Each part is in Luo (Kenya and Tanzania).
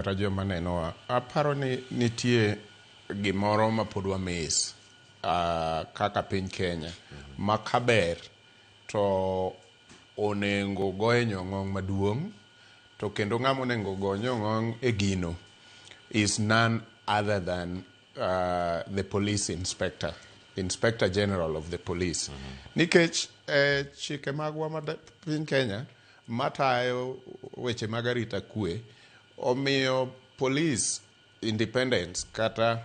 Kata joma nenowa, aparo ni nitie gimoro ma pod wamiss kaka piny Kenya ma kaber to onego goye nyong'ong maduong', to kendo ng'ama onego go nyong'ong e gino is none other than the police inspector, Inspector General of the Police. Nikech chike magwa ma piny Kenya matayo weche mag arita kwe omiyo police independence kata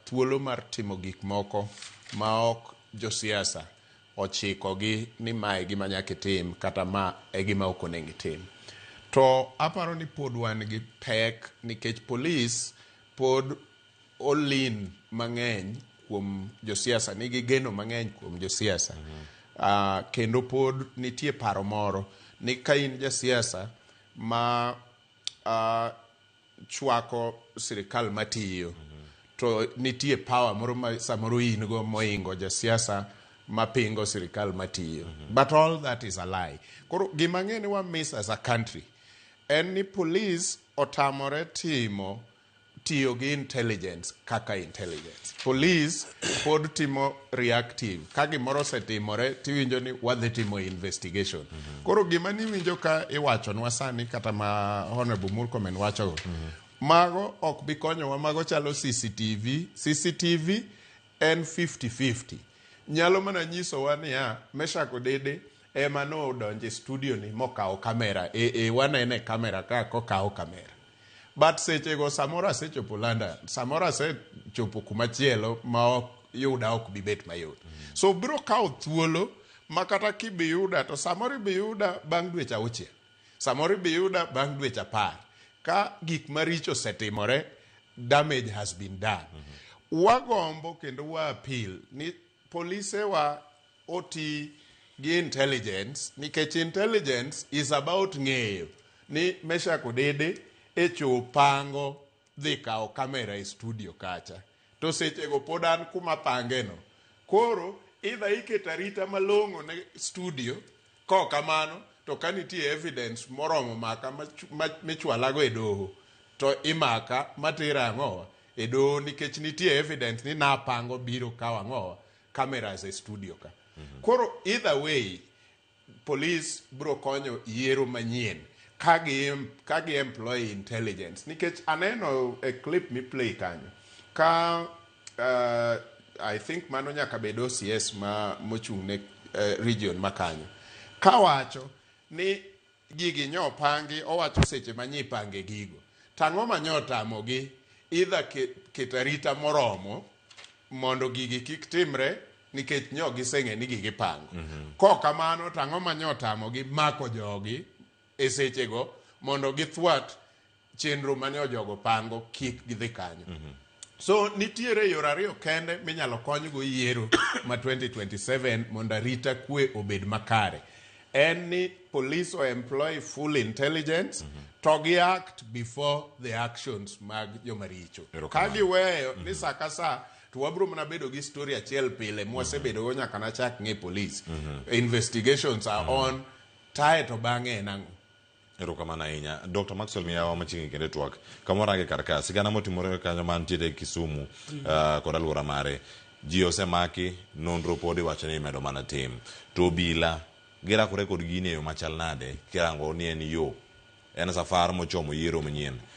thuolo mar timo gik moko ma ok josiasa ochikogi ni ma e gima nyaka itim kata ma e gima ok onego itim. To aparo ni pod wan gi pek nikech police pod olin mang'eny kuom josiasa, nigi geno mang'eny kuom josiasa. Kendo pod nitie paro moro ni ka in jasiasa ma chwako sirikal matiyo to nitie power moro ma samoro in go moingo jasiasa mapingo sirikal matiyo. But all that is a lie. Koro gima ng'e ni wa miss as a country en ni police otamore timo tiyo gi intelligence kaka intelligence. Police pod timo reactive. Ka gimoro osetimore tiwinjo ni wadhi timo investigation. Koro gima niwinjo ka iwachonwa sani kata ma Honorable Murkomen wachogo, mago ok bi konyowa, mago chalo CCTV. CCTV en 50-50. Nyalo mana nyisowa niya, Meshak Odede ema nodonjo e studio ni mokawo kamera. E wanene kamera ka kokawo kamera. But sechego samoro asechopo London, samoro asechopo kumachielo ma ok yuda ok bi bet mayot. So biro kawo thuolo ma kata kibiyuda to samoro ibiyuda bang' dweche 6. Samoro ibiyuda bang' dweche 10. Ka gik maricho osetimore, damage has been done. Wagombo kendo wa appeal ni polisewa oti gi intelligence nikech intelligence is about ng'eyo ni Meshak Odede e cho pango dhi kawo kamera e studio kacha to sechego pod an kuma pange no. Koro either iketo arita malong'o ne studio, kok kamano to ka nitie evidence moromo maka michwalago e doho to imaka matera ang'owa e doho nikech nitie evidence ni napango biro kawo ang'owa cameras e studio ka. Koro either way police bro konyo yiero manyien ka gi employ intelligence nikech aneno e clip mi play kanyo ka I think mano nyaka bed OCS ma mochung' ne region ma kanyo kawacho ni gigi nyo pangi, owacho seche ma nyipange gigo tang'o ma nyo tamogi either keto arita moromo mondo gigi kik timre nikech nyo giseng'e ni gigi pango. Kok kamano to ang'o ma nyo tamogi mako jogi e sechego mondo githwat chenro mane ojogo pango kik gidhi kanyo. So nitiere yore ariyo kende minyalo konygo yiero ma 2027 mondo arita kwe obed makare. En ni police o employ full intelligence to gi act before the actions mag jomaricho. Erokamano. Ka giweyo ni sa ka sa to wabro mana bedo gi story achiel pile mwasebedo go nyaka nachak ng'e police. Investigations are on tae to bang'e en ang'o? Erokamano ahinya. Dr. Maxwell Miyawa machiegni kendo e twak. Kamoro range kar ka, sigana motimore kanyo mantiere Kisumu kod alwora mare. Ji osemaki, nonro pod iwacho ni imedo mana tim. To obila girakore kod gini e yo machal nade kirango ni en yo, en safar mochomo yiero manyien.